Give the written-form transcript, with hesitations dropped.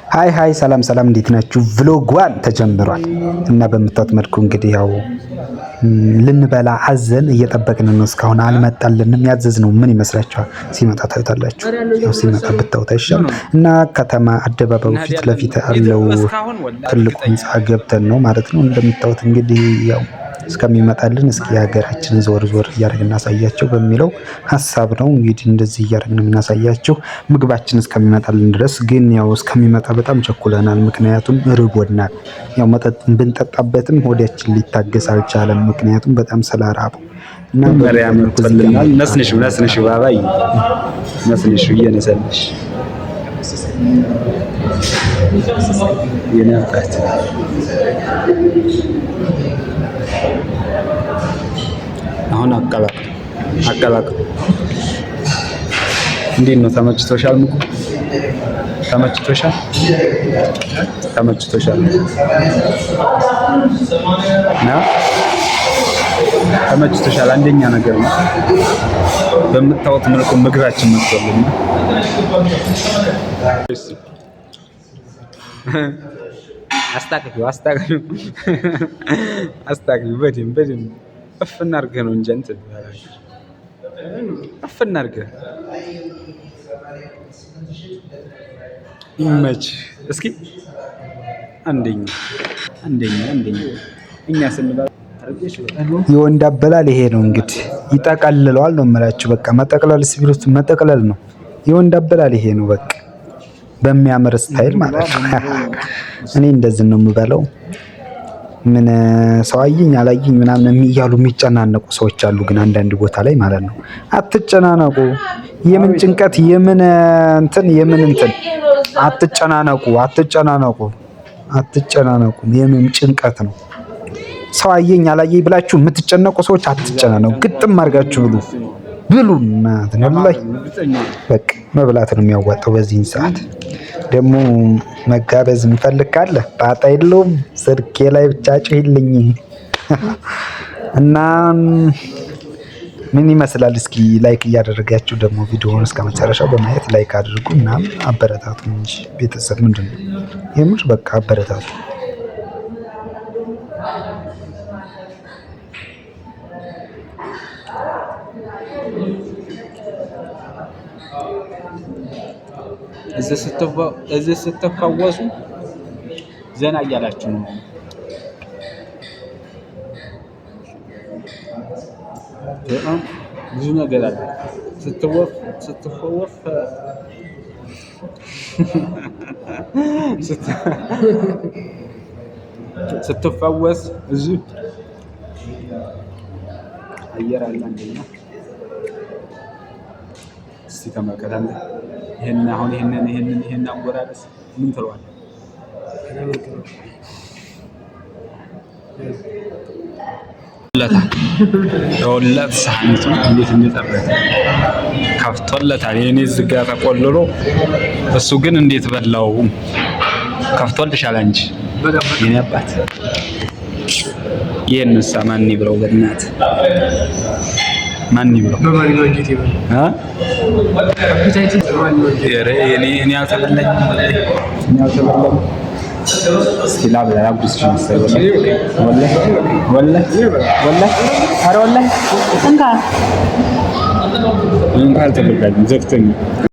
Hi hi፣ ሰላም ሰላም፣ እንዴት ናችሁ? Vlog one ተጀምሯል እና በምታዩት መልኩ እንግዲህ ያው ልንበላ አዘን እየጠበቅን ነው። እስካሁን አልመጣልንም። ያዘዝነው ምን ይመስላችኋል? ሲመጣ ታዩታላችሁ። ያው ሲመጣ ብታዩት አይሻልም? እና ከተማ አደባባዩ ፊት ለፊት ያለው ትልቁ ህንፃ ገብተን ነው ማለት ነው። እንደምታዩት እንግዲህ ያው እስከሚመጣልን እስኪ የሀገራችንን ዞር ዞር እያደረግን እናሳያቸው በሚለው ሀሳብ ነው እንግዲህ እንደዚህ እያደረግን የምናሳያቸው ምግባችን እስከሚመጣልን ድረስ። ግን ያው እስከሚመጣ በጣም ቸኩለናል። ምክንያቱም ርቦናል። ያው መጠጥ ብንጠጣበትም ሆዳችን ሊታገስ አልቻለም። ምክንያቱም በጣም ስለራበው እና መሪያ መጥቶልናል። ነስንሹ ነስንሹ፣ ባባይ ነስንሹ፣ እየነሰንሽ የኔ አባት። አሁን አቀላቅል አቀላቅል። እንዴት ነው? ተመችቶሻል? ምግቡ ተመችቶሻል? ተመችቶሻል? ና ተመችቶሻል? አንደኛ ነገር ነው። በምታዩት መልኩ ምግባችን መጥቶልናል። አስታቅፊው አስታቅፊው አስታቅፊው፣ በደንብ በደንብ እፍ እናድርግህ ነው እንጂ እንትን እፍ እናድርግህ። ይመች። እስኪ አንደኛ አንደኛ አንደኛ እኛ ስንበላ የወንድ አበላል ይሄ ነው እንግዲህ፣ ይጠቀልለዋል ነው የምላችሁ። በቃ መጠቅለል ሲሉት መጠቅለል ነው። የወንድ አበላል ይሄ ነው በቃ በሚያምር style ማለት ነው። እኔ እንደዚህ ነው የምበላው። ምን ሰው አየኝ አላየኝ ምናምን እያሉ የሚጨናነቁ ሰዎች አሉ። ግን አንዳንድ ቦታ ላይ ማለት ነው። አትጨናነቁ። የምን ጭንቀት፣ የምን እንትን፣ የምን እንትን። አትጨናነቁ፣ አትጨናነቁ፣ አትጨናነቁ። የምን ጭንቀት ነው? ሰው አየኝ አላየኝ ብላችሁ የምትጨነቁ ሰዎች አትጨናነቁ። ግጥም አድርጋችሁ ብሉ ብሉ። ወላሂ በቃ መብላት ነው የሚያዋጣው በዚህን ሰዓት። ደግሞ መጋበዝ የሚፈልግ ካለ ጣጣ የለውም። ስልኬ ላይ ብቻ ጩሂልኝ እና ምን ይመስላል? እስኪ like እያደረጋችሁ ደግሞ ቪዲዮውን እስከ መጨረሻው በማየት like አድርጉ እና አበረታቱ እንጂ ቤተሰብ ምንድን ነው የምር በቃ አበረታቱ። እዚህ ስትፈወሱ ዘና እያላችሁ ነው። በጣም ብዙ ነገር አለ። ስትፈወስ ስትፈወስ እዚህ አየር አለ። አንደኛ እስቲ ተመልከት አንተ ይሄን አሁን ይሄንን አጎራረስ ምን ትለዋለህ? ለሁለት ሳህኒቱ እንዴት እንደጠበቀ ከፍቶለታል። የኔ እዚህ ጋር ተቆልሎ እሱ ግን እንዴት በላው? ከፍቶልሻል አንቺ የኔ አባት። ይሄንሳ ማን ይብለው? በእናትህ ማን ይብለው? እ ኧረ እኔ አልተበላኝም፣ እኔ አልተበላኝም። እስኪ ላብላ ላጉርስሽ መሰለኝ። ወላሂ ወላሂ ወላሂ ኧረ ወላሂ እንካ እንካ፣ አልተበላኝም፣ ዘግቶኛል።